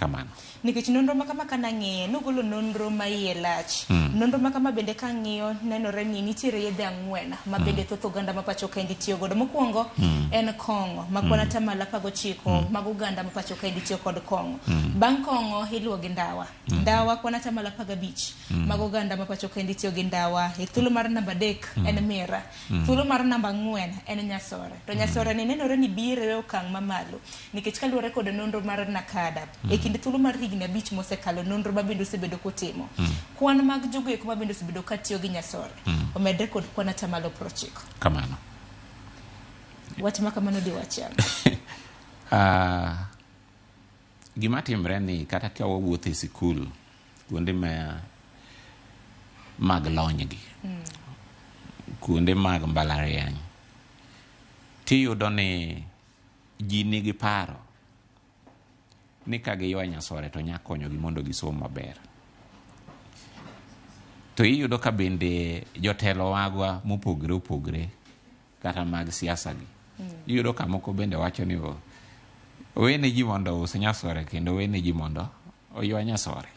Kamano. Nikech nonro ma kama kanang'iye, nogolo nonro ma iye lach. Nonro ma kama bende kang'iyo nenore ni nitiere yedhe 4 ma bende thoth oganda ma pacho kaendi tiyo godo. Mokwongo en kong'o ma kwan atamalo 19 mag oganda ma pacho kaendi tiyo kod kong'o. Bang' kong'o iluwo gi ndawa. Ndawa kwan atamalo 15 mag oganda ma pacho kaendi tiyo gi ndawa. E thuolo mar namba 3 en mira. Thuolo mar namba 4 en nyasore. To nyasore ni nenore ni biro e okang' mamalo nikech kaluwore kod nonro mar NACADA e kind thuolo mar higni 5 mosekalo, nonro ma bende osebedo kotimo, kwan mag jogo eko ma bende osebedo katiyo gi nyasore omedre kod kwan atamalo 90. Kamano. Wach ma kamano diwachi ang'o? Gima timre ni kata ka wawuotho e sikul kuonde ma mag lony gi, kuonde mag mbalariany, tiyudo ni ji nigi paro ni ka giywa nyasore to nya konyogi mondo gisom maber. To iyudo ka bende jotelo magwa mopogre opogre kata mag siasa gi, iyudo ka moko bende wacho ni wene ji mondo ous nyasore kendo wene ji mondo oywa nyasore.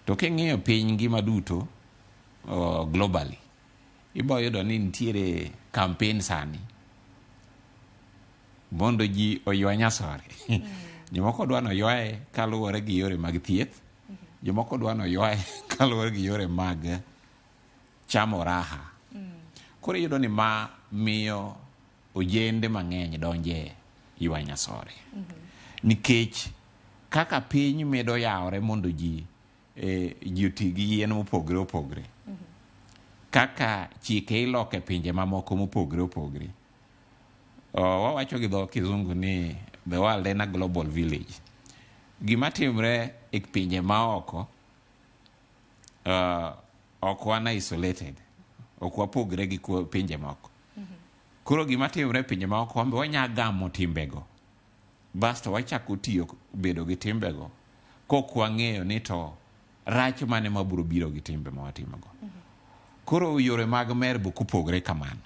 To king'iyo piny ngima duto globally, ibo yudo ni nitiere campaign sani mondo ji oywa nyasore. Jomoko dwa ni oywaye kaluwore gi yore mag thieth, jomoko dwa ni oywaye kaluwore gi yore mag chamo raha. Koro iyudo ni ma miyo ojende mang'eny donje ywa nyasore. Nikech kaka piny medo yawore mondo ji oti gi yien mopogre opogre, kaka chike iloko e pinje mamoko mopogre opogre. Wawacho gi dho kizungu ni the world en a global village. Gima timre e pinje maoko, ok wan isolated, ok wapogre gi pinje moko. Koro gima timre e pinje maoko, wan be wanya gamo timbego, basto wachako tiyo bedo gi timbego kok wang'eyo ni to rach mane mabiro biro gi timbe ma watimogo. Koro yore mag mer be ok opogre kamano.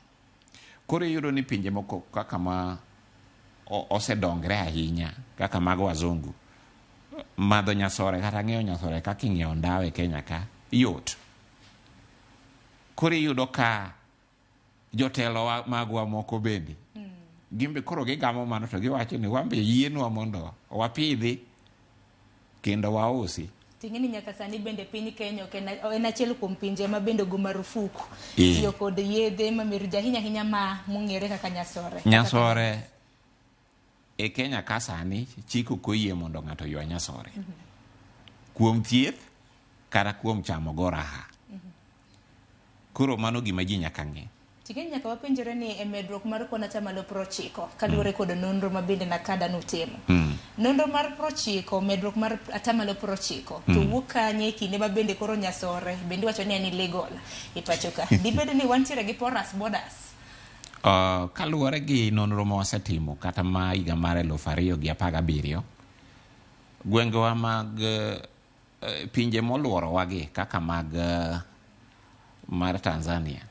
Koro iyudo ni pinje moko kaka ma osedongre ahinya kaka mag wazungu, madho nyasore kata ng'iewo nyasore kaka ing'iewo ndawa e Kenya ka yot. Koro iyudo ka jotelo magwa moko bende gimbe koro gigamo mano to giwacho ni wan be yienwa mondo wapidhi kendo wausi. Ting'e ni nyaka sani bende piny Kenya ok en achiel kuom pinje ma bende ogo marufuku tiyo kod yedhe mamero ji, ahinya ahinya ma mong'ere kaka nyasore. Nyasore e Kenya ka sani chik ok oyie mondo ng'ato oywa nyasore kuom thieth kata kuom chamo go raha. Koro mano gima ji nyaka ng'e. Ting'e ni nyaka wapenjore ni e medruok mar kwan atamalo 90 kaluwore kod nonro ma bende NACADA notimo. Nonro mar 90, medruok mar atamalo 90 to wuok kanye e kinde ma bende koro nyasore bende iwacho ni en illegal e pacho ka. Dibed ni wantiere gi porous borders? Kaluwore gi nonro ma wasetimo kata ma higa mar 2017, gwengewa mag pinje moluorowa gi kaka mag mar Tanzania,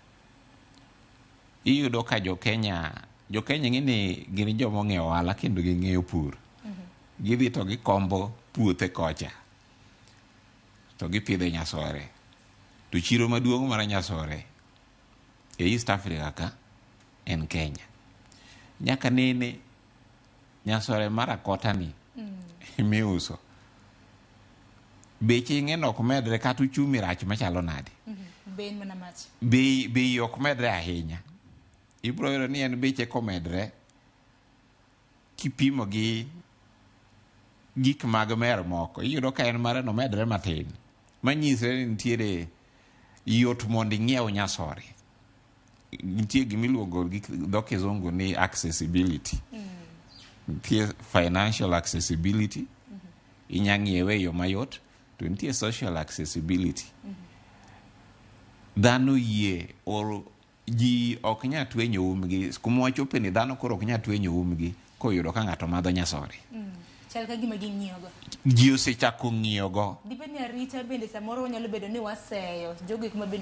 iyudo ka jo Kenya ng'e ni gin joma ong'eyo ohala kendo ging'eyo pur. Gidhi to gikombo puothe kocha to gipidhe nyasore. To chiro maduong' mar nyasore e East Africa ka en Kenya. Nyaka nene nyasore mar akota ni miuso beche ing'e ni ok medre kata uchumi rach machalo nade. Bei mana mach. Bei ok medre ahinya. Ibiro yudo ni en beche komedre kipimo gi gik mag mer moko, iyudo ka en mare no medre matin. Manyisre ni nitiere yot mondo ing'iew nyasore. Nitie gimiluongo gi dho kizungu ni accessibility. Nitie financial accessibility, inya ng'iewe e yo mayot, to nitie social accessibility. Dhano yie or ji ok nya twenyo umgi, kuma wachope ni dhano koro ok nya twenyo umgi koyudo ka ng'ato madho nyasore. Chal ka gima ging'iyogo. Ji osechako ng'iyogo. Dibed ni arita bende samoro wanyalo bedo ni waseyo jogo eko ma bende